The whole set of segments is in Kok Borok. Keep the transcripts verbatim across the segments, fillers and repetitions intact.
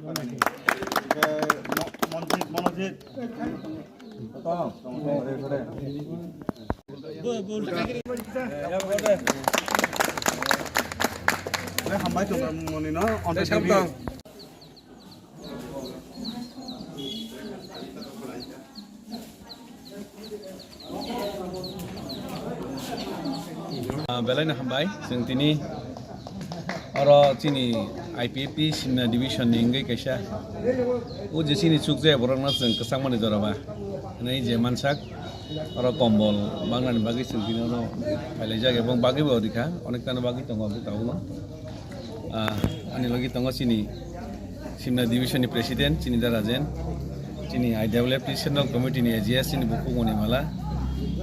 Monjit, Monojit. Hambai tong moni no. Ah, belai no hambai, chwng tini oro chini I P F T Simna Division ni wngwi kaisa, o je chini chukjaya borokno chwng kwchangmani jora ba hwnwi je mansak, oro kombol bangnani bagwi chwng tini oro phailaijak, ebong bagwi bo rikha, onek tano bagwi tongo aboni tabukno. Ah, ani logi tongo chini Simna Division ni President, chini da Rajen, chini I W F T Central Committee ni A G S, chini bukhuk Moni Mala,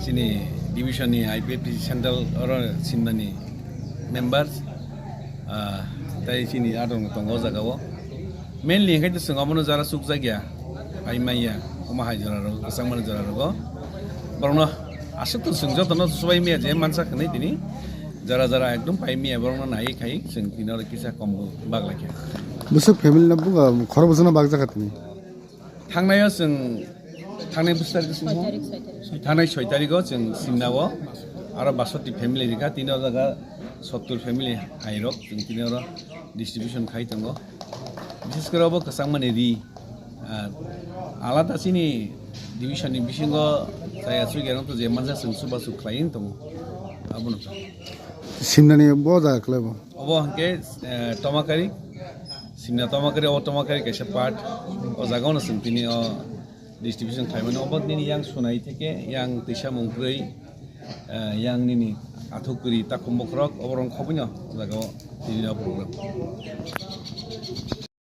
chini Division ni I P F T Central oro Simna ni members, ah, tai chini adong tongo o jaga o. Mainly hwnkhe chwng omono jara chukjakya, pai manya, omo hai jora rogo, kwchangmani jora rogo. Borokno aswk to chwng jotono chubai maya je mansa khwnwi tini. Jara jara ekdom pai maya borokno naiwi khai chwng tini oro kisa kom baglaikha. Bwswk family no buga khoro bwswkno bagjakha tini. Thangnaio chwng thangnai bwswk tarik simo? Thangnai soi tarigo chwng Simnao aro basoti family rikha, tini o jaga sottur family hairok chwng tini oro distribution khai tongo. Bishes kore obo kwchangmani ri, ah, alada chini division ni bisingo chaya chugya nang to je mansa chwng chubachu khlai wng tongo. Abono. Simnani bo jaga khlai bo? Obo hwnkhe, eh, Tomakari, Simna Tomakari, obo Tomakari kaisa part. O jaga ono chwng tini o distribution khlaimani. Obo nini yang Sunai theke yang Twisa Mungkrwi, eh, yang nini Athukuri Takhum Bokhorok, oborok khobwino o jaga o tini o program.